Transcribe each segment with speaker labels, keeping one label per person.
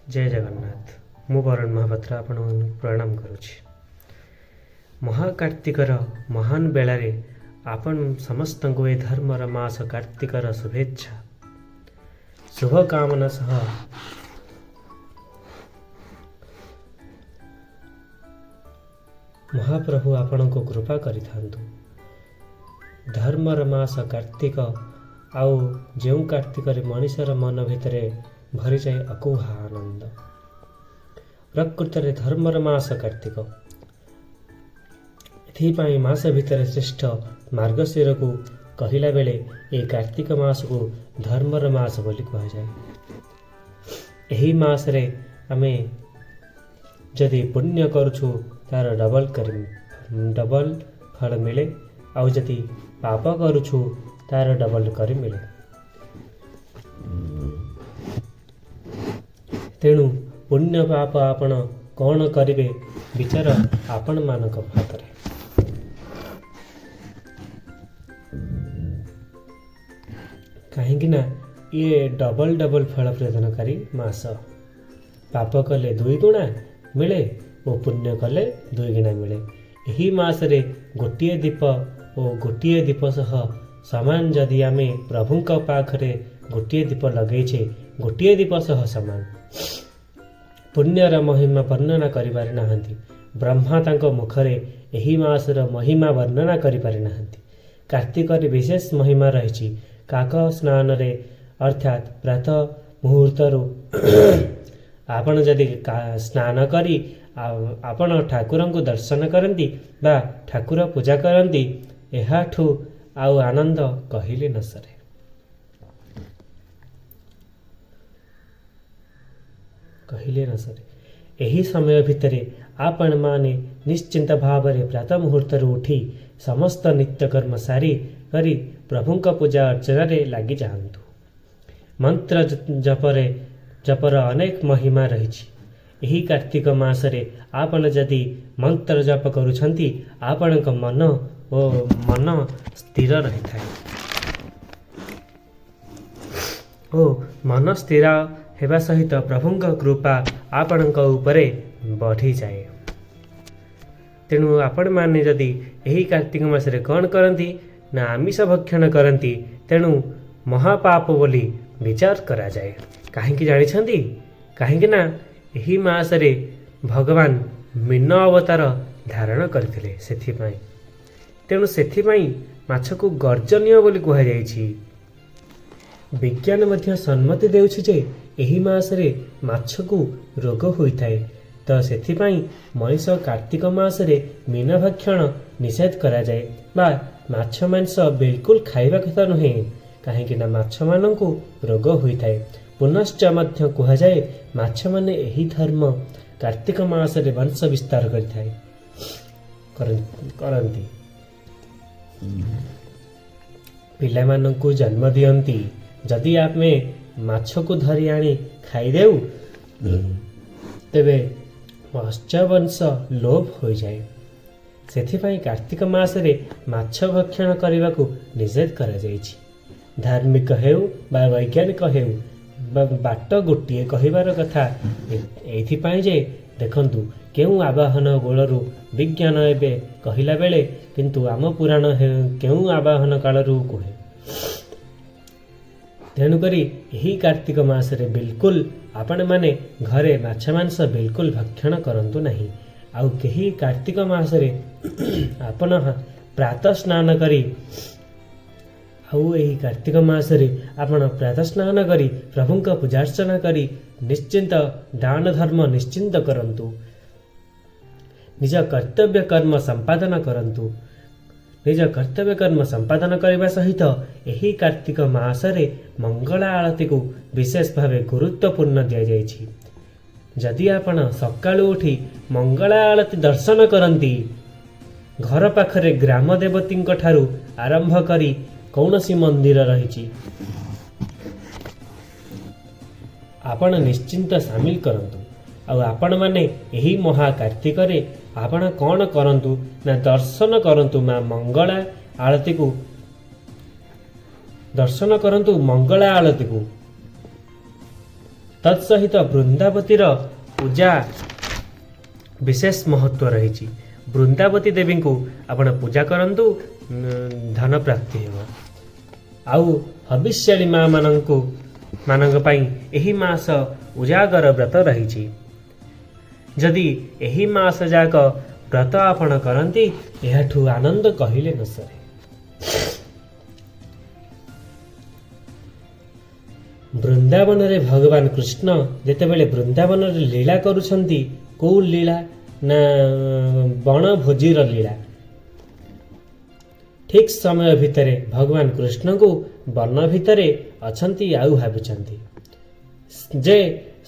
Speaker 1: ଜୟ ଜଗନ୍ନାଥ। ମୁଁ ବରୁଣ ମହାପାତ୍ର ଆପଣମାନଙ୍କୁ ପ୍ରଣାମ କରୁଛି। ମହାକାର୍ତ୍ତିକର ମହାନ ବେଳାରେ ଆପଣ ସମସ୍ତଙ୍କୁ ଏ ଧର୍ମର ମାସ କାର୍ତ୍ତିକର ଶୁଭେଚ୍ଛା, ଶୁଭକାମନା ସହ ମହାପ୍ରଭୁ ଆପଣଙ୍କୁ କୃପା କରିଥାନ୍ତୁ। ଧର୍ମର ମାସ କାର୍ତ୍ତିକ, ଆଉ ଯେଉଁ କାର୍ତ୍ତିକରେ ମଣିଷର ମନ ଭିତରେ ଭରିଯାଏ ଅକୁହା ଆନନ୍ଦ। ପ୍ରକୃତରେ ଧର୍ମର ମାସ କାର୍ତ୍ତିକ। ଏଥିପାଇଁ ମାସ ଭିତରେ ଶ୍ରେଷ୍ଠ ମାର୍ଗଶିରକୁ କହିଲା ବେଳେ ଏହି କାର୍ତ୍ତିକ ମାସକୁ ଧର୍ମର ମାସ ବୋଲି କୁହାଯାଏ। ଏହି ମାସରେ ଆମେ ଯଦି ପୁଣ୍ୟ କରୁଛୁ ତାର ଡବଲ ଫଳ ମିଳେ, ଆଉ ଯଦି ପାପ କରୁଛୁ ତାର ଡବଲ କରି ମିଳେ। ତେଣୁ ପୁଣ୍ୟ ପାପ ଆପଣ କ'ଣ କରିବେ ବିଚାର ଆପଣମାନଙ୍କ ହାତରେ। କାହିଁକି ନା ଇଏ ଡବଲ ଡବଲ ଫଳ ପ୍ରଦାନକାରୀ ମାସ। ପାପ କଲେ 2 ଗୁଣା ମିଳେ ଓ ପୁଣ୍ୟ କଲେ 2 ଗୁଣା ମିଳେ। ଏହି ମାସରେ ଗୋଟିଏ ଦୀପ ଓ ଗୋଟିଏ ଦୀପ ସହ ସମାନ, ଯଦି ଆମେ ପ୍ରଭୁଙ୍କ ପାଖରେ ଗୋଟିଏ ଦୀପ ଲଗେଇଛେ, ଗୋଟିଏ ଦୀପ ସହ ସମାନ। ପୁଣ୍ୟର ମହିମା ବର୍ଣ୍ଣନା କରିପାରି ନାହାନ୍ତି। ବ୍ରହ୍ମା ତାଙ୍କ ମୁଖରେ ଏହି ମାସର ମହିମା ବର୍ଣ୍ଣନା କରିପାରି ନାହାନ୍ତି। କାର୍ତ୍ତିକରେ ବିଶେଷ ମହିମା ରହିଛି। କାକ ସ୍ନାନରେ ଅର୍ଥାତ୍ ପ୍ରାତଃ ମୁହୂର୍ତ୍ତରୁ ଆପଣ ଯଦି ସ୍ନାନ କରି ଆପଣ ଠାକୁରଙ୍କୁ ଦର୍ଶନ କରନ୍ତି ବା ଠାକୁର ପୂଜା କରନ୍ତି, ଏହାଠୁ ଆଉ ଆନନ୍ଦ କହିଲେ ନ ସରେ। କହିଲେ ନ ସରେ। ଏହି ସମୟ ଭିତରେ ଆପଣମାନେ ନିଶ୍ଚିନ୍ତ ଭାବରେ ପ୍ରାତଃ ମୁହୂର୍ତ୍ତରୁ ଉଠି ସମସ୍ତ ନିତ୍ୟକର୍ମ ସାରି କରି ପ୍ରଭୁଙ୍କ ପୂଜା ଅର୍ଚ୍ଚନାରେ ଲାଗିଯାଆନ୍ତୁ। ମନ୍ତ୍ର ଜପର ଅନେକ ମହିମା ରହିଛି। ଏହି କାର୍ତ୍ତିକ ମାସରେ ଆପଣ ଯଦି ମନ୍ତ୍ର ଜପ କରୁଛନ୍ତି, ଆପଣଙ୍କ ମନ ଓ ମନ ସ୍ଥିର ରହିଥାଏ ଓ ମନ ସ୍ଥିର ହେବା ସହିତ ପ୍ରଭୁଙ୍କ କୃପା ଆପଣଙ୍କ ଉପରେ ବଢ଼ିଯାଏ। ତେଣୁ ଆପଣମାନେ ଯଦି ଏହି କାର୍ତ୍ତିକ ମାସରେ କ'ଣ କରନ୍ତି ନା ଆମିଷ ଭକ୍ଷଣ କରନ୍ତି, ତେଣୁ ମହାପାପ ବୋଲି ବିଚାର କରାଯାଏ। କାହିଁକି ଜାଣିଛନ୍ତି? କାହିଁକି ନା ଏହି ମାସରେ ଭଗବାନ ମୀନ ଅବତାର ଧାରଣ କରିଥିଲେ, ସେଥିପାଇଁ। ତେଣୁ ସେଥିପାଇଁ ମାଛକୁ ଗର୍ଜନୀୟ ବୋଲି କୁହାଯାଇଛି। ବିଜ୍ଞାନ ମଧ୍ୟ ସମ୍ମତି ଦେଉଛି ଯେ ଏହି ମାସରେ ମାଛକୁ ରୋଗ ହୋଇଥାଏ, ତ ସେଥିପାଇଁ ମଣିଷ କାର୍ତ୍ତିକ ମାସରେ ମୀନ ଭକ୍ଷଣ ନିଷେଧ କରାଯାଏ ବା ମାଛ ମାଂସ ବିଲକୁଲ ଖାଇବା କଥା ନୁହେଁ, କାହିଁକି ନା ମାଛମାନଙ୍କୁ ରୋଗ ହୋଇଥାଏ। ପୁନଶ୍ଚ ମଧ୍ୟ କୁହାଯାଏ ମାଛମାନେ ଏହି ଧର୍ମ କାର୍ତ୍ତିକ ମାସରେ ବଂଶ ବିସ୍ତାର କରନ୍ତି, ପିଲାମାନଙ୍କୁ ଜନ୍ମ ଦିଅନ୍ତି। ଯଦି ଆମେ ମାଛକୁ ଧରି ଆଣି ଖାଇଦେଉ ତେବେ ମତ୍ସ୍ୟବଂଶ ଲୋପ ହୋଇଯାଏ। ସେଥିପାଇଁ କାର୍ତ୍ତିକ ମାସରେ ମାଛ ଭକ୍ଷଣ କରିବାକୁ ନିଷେଧ କରାଯାଇଛି। ଧାର୍ମିକ ହେଉ ବା ବୈଜ୍ଞାନିକ ହେଉ, ବାଟ ଗୋଟିଏ କହିବାର କଥା ଏଇଥିପାଇଁ ଯେ ଦେଖନ୍ତୁ କେଉଁ ଆବାହନ ଗୋଳରୁ ବିଜ୍ଞାନ ଏବେ କହିଲା ବେଳେ, କିନ୍ତୁ ଆମ ପୁରାଣ କେଉଁ ଆବାହନ କାଳରୁ କୁହେ। ତେଣୁକରି ଏହି କାର୍ତ୍ତିକ ମାସରେ ବିଲକୁଲ ଆପଣମାନେ ଘରେ ମାଛ ମାଂସ ବିଲକୁଲ ଭକ୍ଷଣ କରନ୍ତୁ ନାହିଁ। ଆଉ କେହି କାର୍ତ୍ତିକ ମାସରେ ଆପଣ ପ୍ରାତଃ ସ୍ନାନ କରି, ଆଉ ଏହି କାର୍ତ୍ତିକ ମାସରେ ଆପଣ ପ୍ରାତଃ ସ୍ନାନ କରି ପ୍ରଭୁଙ୍କ ପୂଜାର୍ଚ୍ଚନା କରି ନିଶ୍ଚିନ୍ତ ଦାନ ଧର୍ମ ନିଶ୍ଚିନ୍ତ କରନ୍ତୁ। ନିଜ କର୍ତ୍ତବ୍ୟ କର୍ମ ସମ୍ପାଦନ କରନ୍ତୁ। ନିଜ କର୍ତ୍ତବ୍ୟ କର୍ମ ସମ୍ପାଦନ କରିବା ସହିତ ଏହି କାର୍ତ୍ତିକ ମାସରେ ମଙ୍ଗଳା ଆଳତିକୁ ବିଶେଷ ଭାବେ ଗୁରୁତ୍ୱପୂର୍ଣ୍ଣ ଦିଆଯାଇଛି। ଯଦି ଆପଣ ସକାଳୁ ଉଠି ମଙ୍ଗଳା ଆଳତି ଦର୍ଶନ କରନ୍ତି, ଘର ପାଖରେ ଗ୍ରାମ ଦେବତୀଙ୍କ ଠାରୁ ଆରମ୍ଭ କରି କୌଣସି ମନ୍ଦିର ରହିଛି, ଆପଣ ନିଶ୍ଚିନ୍ତ ସାମିଲ କରନ୍ତୁ। ଆଉ ଆପଣମାନେ ଏହି ମହା କାର୍ତ୍ତିକରେ ଆପଣ କ'ଣ କରନ୍ତୁ ନା ଦର୍ଶନ କରନ୍ତୁ ମା ମଙ୍ଗଳା ଆଳତିକୁ, ଦର୍ଶନ କରନ୍ତୁ ମଙ୍ଗଳା ଆଳତିକୁ। ତତ୍ସହିତ ବୃନ୍ଦାବତୀର ପୂଜା ବିଶେଷ ମହତ୍ତ୍ୱ ରହିଛି। ବୃନ୍ଦାବତୀ ଦେବୀଙ୍କୁ ଆପଣ ପୂଜା କରନ୍ତୁ, ଧନ ପ୍ରାପ୍ତି ହେବ। ଆଉ ହବିଷ୍ୟାଳୀ ମା ମାନଙ୍କ ପାଇଁ ଏହି ମାସ ଉଜାଗର ବ୍ରତ ରହିଛି। ଯଦି ଏହି ମାସ ଯାକ ବ୍ରତ ଆପଣ କରନ୍ତି, ଏହାଠୁ ଆନନ୍ଦ କହିଲେ ନ ସରେ। ବୃନ୍ଦାବନରେ ଭଗବାନ କୃଷ୍ଣ ଯେତେବେଳେ ବୃନ୍ଦାବନରେ ଲୀଳା କରୁଛନ୍ତି, କେଉଁ ଲୀଳା ନା ବଣଭୋଜିର ଲୀଳା। ଠିକ୍ ସମୟ ଭିତରେ ଭଗବାନ କୃଷ୍ଣଙ୍କୁ ବନ ଭିତରେ ଅଛନ୍ତି ଆଉ ଭାବୁଛନ୍ତି ଯେ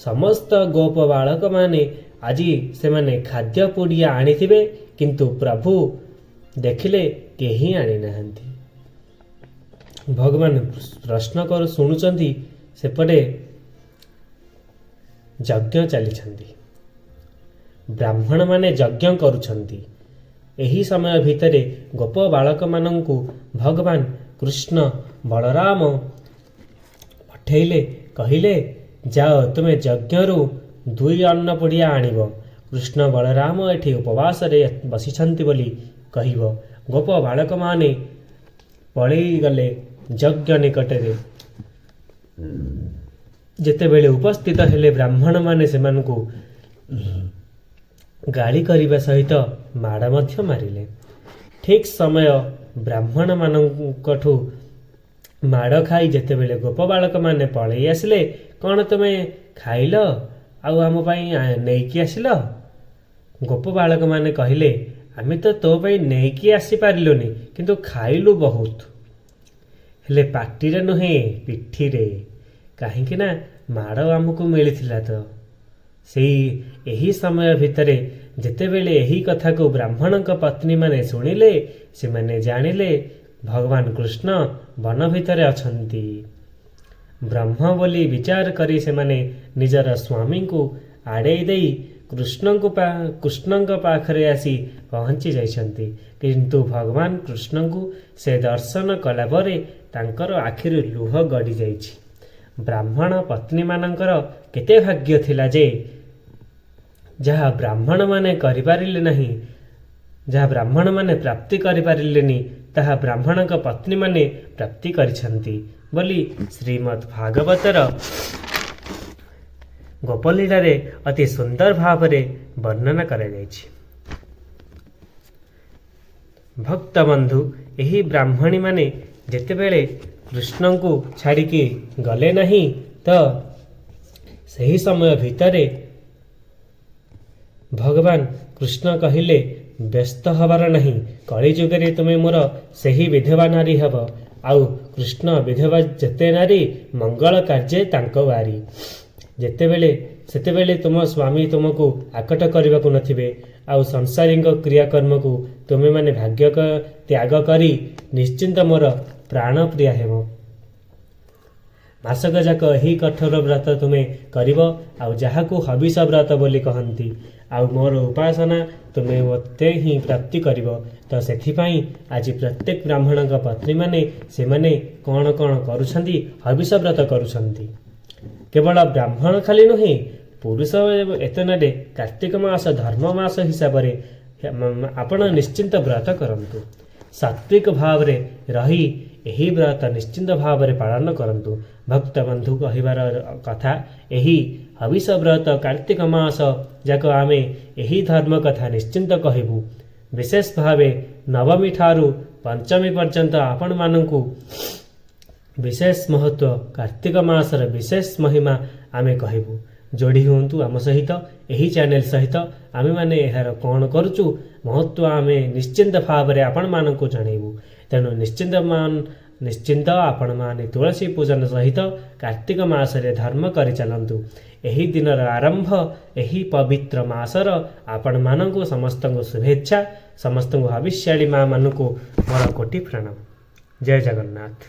Speaker 1: ସମସ୍ତ ଗୋପ ବାଳକମାନେ ଆଜି ସେମାନେ ଖାଦ୍ୟ ପୁଡ଼ିଆ ଆଣିଥିବେ, କିନ୍ତୁ ପ୍ରଭୁ ଦେଖିଲେ କେହି ଆଣିନାହାନ୍ତି। ଭଗବାନ ପ୍ରଶ୍ନ କରୁ ଶୁଣୁଛନ୍ତି, ସେପଟେ ଯଜ୍ଞ ଚାଲିଛନ୍ତି, ବ୍ରାହ୍ମଣମାନେ ଯଜ୍ଞ କରୁଛନ୍ତି। ଏହି ସମୟ ଭିତରେ ଗୋପ ବାଳକମାନଙ୍କୁ ଭଗବାନ କୃଷ୍ଣ ବଳରାମ ପଠେଇଲେ, କହିଲେ ଯାଅ ତୁମେ ଯଜ୍ଞରୁ 2 ଅନ୍ନ ପୁଡ଼ିଆ ଆଣିବ, କୃଷ୍ଣ ବଳରାମ ଏଠି ଉପବାସରେ ବସିଛନ୍ତି ବୋଲି କହିବ। ଗୋପ ବାଳକମାନେ ପଳେଇଗଲେ ଯଜ୍ଞ ନିକଟରେ। ଯେତେବେଳେ ଉପସ୍ଥିତ ହେଲେ ବ୍ରାହ୍ମଣମାନେ ସେମାନଙ୍କୁ ଗାଳି କରିବା ସହିତ ମାଡ଼ ମଧ୍ୟ ମାରିଲେ। ଠିକ୍ ସମୟ ବ୍ରାହ୍ମଣମାନଙ୍କଠୁ ମାଡ଼ ଖାଇ ଯେତେବେଳେ ଗୋପ ବାଳକମାନେ ପଳେଇ ଆସିଲେ, କ'ଣ ତୁମେ ଖାଇଲ ଆଉ ଆମ ପାଇଁ ନେଇକି ଆସିଲ? ଗୋପ ବାଳକମାନେ କହିଲେ, ଆମେ ତ ତୋ ପାଇଁ ନେଇକି ଆସିପାରିଲୁନି, କିନ୍ତୁ ଖାଇଲୁ ବହୁତ, ହେଲେ ପାଟିରେ ନୁହେଁ ପିଠିରେ, କାହିଁକି ନା ମାଡ଼ ଆମକୁ ମିଳିଥିଲା ତ। ସେଇ ଏହି ସମୟ ଭିତରେ ଯେତେବେଳେ ଏହି କଥାକୁ ବ୍ରାହ୍ମଣଙ୍କ ପତ୍ନୀମାନେ ଶୁଣିଲେ, ସେମାନେ ଜାଣିଲେ ଭଗବାନ କୃଷ୍ଣ ବନ ଭିତରେ ଅଛନ୍ତି। ବ୍ରହ୍ମ ବୋଲି ବିଚାର କରି ସେମାନେ ନିଜର ସ୍ୱାମୀଙ୍କୁ ଆଡ଼େଇ ଦେଇ କୃଷ୍ଣଙ୍କ ପାଖରେ ଆସି ପହଞ୍ଚି ଯାଇଛନ୍ତି। କିନ୍ତୁ ଭଗବାନ କୃଷ୍ଣଙ୍କୁ ସେ ଦର୍ଶନ କଲା ପରେ ତାଙ୍କର ଆଖିରୁ ଲୁହ ଗଡ଼ି ଯାଇଛି। ବ୍ରାହ୍ମଣ ପତ୍ନୀମାନଙ୍କର କେତେ ଭାଗ୍ୟ ଥିଲା ଯେ ଯାହା ବ୍ରାହ୍ମଣମାନେ କରିପାରିଲେ ନାହିଁ, ଯାହା ବ୍ରାହ୍ମଣମାନେ ପ୍ରାପ୍ତି କରିପାରିଲେନି, ତାହା ବ୍ରାହ୍ମଣଙ୍କ ପତ୍ନୀମାନେ ପ୍ରାପ୍ତି କରିଛନ୍ତି ବୋଲି ଶ୍ରୀମଦ୍ ଭାଗବତର ଗୋପଲୀଳାରେ ଅତି ସୁନ୍ଦର ଭାବରେ ବର୍ଣ୍ଣନା କରାଯାଇଛି। ଭକ୍ତବନ୍ଧୁ, ଏହି ବ୍ରାହ୍ମଣୀମାନେ ଯେତେବେଳେ କୃଷ୍ଣଙ୍କୁ ଛାଡ଼ିକି ଗଲେ ନାହିଁ, ତ ସେହି ସମୟ ଭିତରେ ଭଗବାନ କୃଷ୍ଣ କହିଲେ, ବ୍ୟସ୍ତ ହେବାର ନାହିଁ, କଳିଯୁଗରେ ତୁମେ ମୋର ସେହି ବିଧବା ନାରୀ ହେବ। ଆଉ କୃଷ୍ଣ ବିଧବା ଯେତେ ନାରୀ, ମଙ୍ଗଳ କାର୍ଯ୍ୟେ ତାଙ୍କ ବାରି। ଯେତେବେଳେ ସେତେବେଳେ ତୁମ ସ୍ୱାମୀ ତୁମକୁ ଆକଟ କରିବାକୁ ନଥିବେ, ଆଉ ସଂସାରୀଙ୍କ କ୍ରିୟାକର୍ମକୁ ତୁମେମାନେ ଭାଗ୍ୟ ତ୍ୟାଗ କରି ନିଶ୍ଚିନ୍ତ ମୋର ପ୍ରାଣପ୍ରିୟା ହେବ। ମାସକ ଯାକ ଏହି କଠୋର ବ୍ରତ ତୁମେ କରିବ, ଆଉ ଯାହାକୁ ହବିଷ ବ୍ରତ ବୋଲି କହନ୍ତି, ଆଉ ମୋର ଉପାସନା ତୁମେ ମୋତେ ହିଁ ପ୍ରାପ୍ତି କରିବ। ତ ସେଥିପାଇଁ ଆଜି ପ୍ରତ୍ୟେକ ବ୍ରାହ୍ମଣଙ୍କ ପତ୍ନୀମାନେ ସେମାନେ କ'ଣ କ'ଣ କରୁଛନ୍ତି? ହବିଷ ବ୍ରତ କରୁଛନ୍ତି। କେବଳ ବ୍ରାହ୍ମଣ ଖାଲି ନୁହେଁ, ପୁରୁଷ ଏତନରେ କାର୍ତ୍ତିକ ମାସ ଧର୍ମ ମାସ ହିସାବରେ ଆପଣ ନିଶ୍ଚିନ୍ତ ବ୍ରତ କରନ୍ତୁ। ସାତ୍ವಿକ ଭାବରେ ରହି ଏହି ବ୍ରତ ନିଶ୍ଚିନ୍ତ ଭାବରେ ପାଳନ କରନ୍ତୁ। ଭକ୍ତବନ୍ଧୁ, କହିବାର କଥା ଏହି ହବିଷ ବ୍ରତ କାର୍ତ୍ତିକ ମାସ ଯାକ ଆମେ ଏହି ଧର୍ମ କଥା ନିଶ୍ଚିନ୍ତ କହିବୁ। ବିଶେଷ ଭାବେ ନବମୀ ଠାରୁ ପଞ୍ଚମୀ ପର୍ଯ୍ୟନ୍ତ ଆପଣମାନଙ୍କୁ ବିଶେଷ ମହତ୍ତ୍ୱ, କାର୍ତ୍ତିକ ମାସର ବିଶେଷ ମହିମା ଆମେ କହିବୁ। ଯୋଡ଼ି ହୁଅନ୍ତୁ ଆମ ସହିତ, ଏହି ଚ୍ୟାନେଲ ସହିତ। ଆମେମାନେ ଏହାର କ'ଣ କରୁଛୁ ମହତ୍ତ୍ୱ ଆମେ ନିଶ୍ଚିନ୍ତ ଭାବରେ ଆପଣମାନଙ୍କୁ ଜଣାଇବୁ। ତେଣୁ ନିଶ୍ଚିନ୍ତ ଆପଣମାନେ ତୁଳସୀ ପୂଜନ ସହିତ କାର୍ତ୍ତିକ ମାସରେ ଧର୍ମ କରିଚାଲନ୍ତୁ। ଏହି ଦିନର ଆରମ୍ଭ, ଏହି ପବିତ୍ର ମାସର ଆପଣମାନଙ୍କୁ ସମସ୍ତଙ୍କୁ ଶୁଭେଚ୍ଛା, ସମସ୍ତଙ୍କୁ ହବିଷ୍ୟାଳୀ ମାଆମାନଙ୍କୁ ମୋର କୋଟି ପ୍ରଣାମ। ଜୟ ଜଗନ୍ନାଥ।